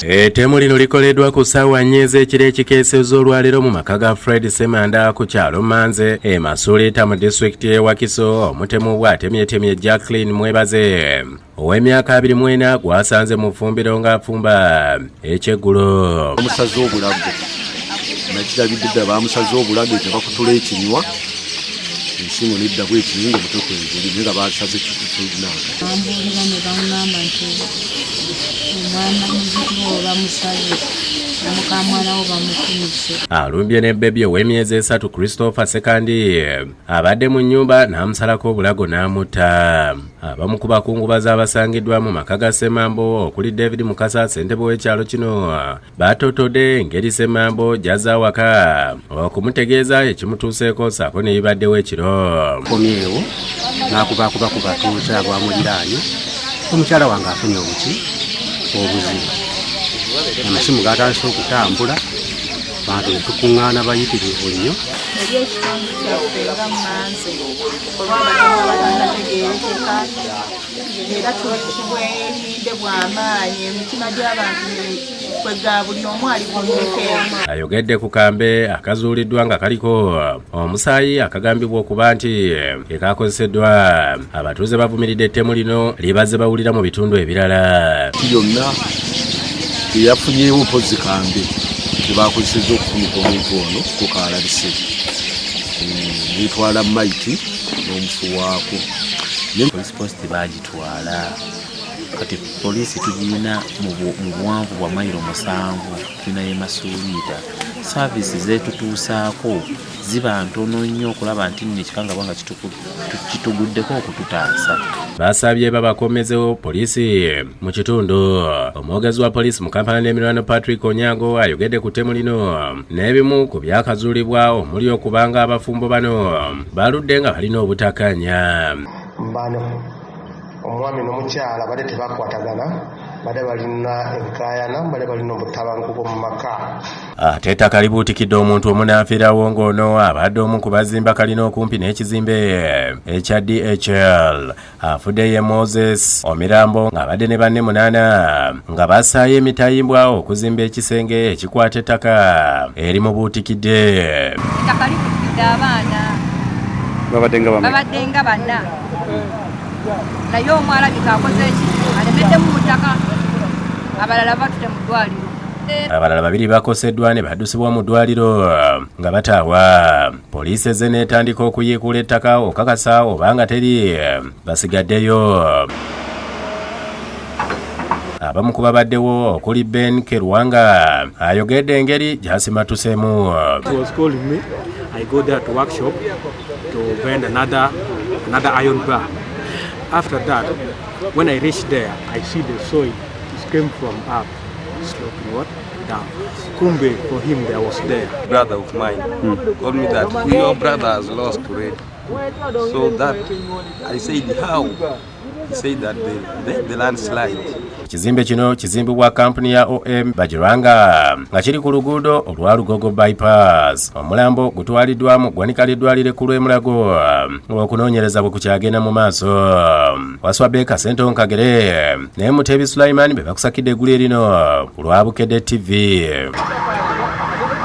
Ettemu lino likoleddwa ku ssaawa nnya ez'ekiro ekikeesezza olwaleero mu maka ga Fred Ssemanda ku kyalo Manze e Masuliita mu disitulikiti y'e Wakiso. Omutemu bw'atemyetemye Jacqueline Mwebaze ow'emyaka 24 gwasanze mu ffumbiro ng'afumba ekyeggulo. Bamusaze obulago, nakirabidde ddala, bamusaze obulago ne bakutula ekinywa, ensingo nedda bw'ekinywa ng'omutwe kweguli, naye nga basaze kinanka. Bambuulira ne baŋŋamba nti omwana muzukulu wo bamusaze, mukamwana wo bamufumise. Alumbye ne bbebi ow'emyezi 3 Christopher Sekandi abadde mu nnyumba n'amusalako obulago n'amutta. Abamu ku bakungubazi abasangiddwa mu maka ga Ssemambo okuli David Mukasa, ssentebe w'ekyalo kino, batotodde engeri Ssemambo gy'azze awaka okumutegeeza ekimutuuseeko ssaako ne bibaddewo ekiro. Komyewo n'akubakuba ku batuuze abamuliraanye, omukyala wange afunye obuki obuzibu, amasimu gatandise okutambula, bantu ne tukuŋŋaana bayitirivu nnyo. Eri ekitundu kyaffe nga Manze, olw'abatannategeerekeka, era tuli ku bwerinde bw'amaanyi, emitima gy'abantu kwega buli omu ali ku bunkenke. Ayogedde ku kambe akazuuliddwa nga kaliko omusaayi akagambibwa okuba nti ke kakozeseddwa. Abatuuze bavumiridde ettemu lino lye bazze bawulira mu bitundu ebirala. Yonna teyafunyeewo, mpozi kambe tebakozesezza okufumita omuntu ono kukalabise netwala maiti n'omufu waako. Police post bagitwala, kati poliisi tugirina mu buwanvu bwa mayiro 7, tulinayo emasuuliita. Service zetutuusaako ziba ntono nnyo okulaba nti nno ekikangabwa nga kituguddeko okututaasa. Basabye babakomezewo poliisi mu kitundu. Omwogezi wa poliisi mu Kampala n'emiriraano Patrick Onyango ayogedde ku ttemu lino n'ebimu ku byakazuulibwa omuli okubanga abafumbo bano baludde nga balina obutakkaanya. Bano omwami n'omukyala badde tebakwatagana, badde balina enkaayana, badde balina obutabanguko mu maka. Ate ettaka libuutikidde omuntu omunaafiirawo ng'ono abadde omu ku bazimba kalina okumpi n'ekizimbe ekya DHL. Afudde ye Moses Omirambo ng'abadde ne banne 8 nga bassaayo emitayimbwa okuzimba ekisenge ekikwata ettaka erimubuutikidde. Ettaka libuutikidde abaana. Babadde nga bameka? Babadde nga bana, naye omu alabika akoze eki, alemeddemu mu ttaka, abalala batute mu ddwaliro. Abalala babiri bakoseddwa ne baddusibwa mu ddwaliro nga bataawa. Poliisi ezze n'etandika okuyiikuula ettaka okakasa obanga teri basigaddeyo. Abamu ku babaddewo okuli Ben Kerwanga ayogedde engeri gy'asimattuseemu. He was calling me. I go there to workshop to bend another iron bar. After that, when I reach there, I see the soil it came from up, sloping what down. Kumbe for him there was there. Brother of mine told me that your brother has lost already. So that I said, "How?" He said that the landslide. Ekizimbe kino kizimbibwa kampuni ya OM Bagiranga nga kiri ku luguudo olwa Lugogo Bypass. Omulambo gutwaliddwa mu ggwanika ly'eddwaliro ekkulu e Mulago ng'okunoonyereza bwe kukyagenda mu maaso. Waswa Beka Senton Kagere ne Mutebi Sulaiman be bakusakidde eggulu erino ku lwa Bukedde TV.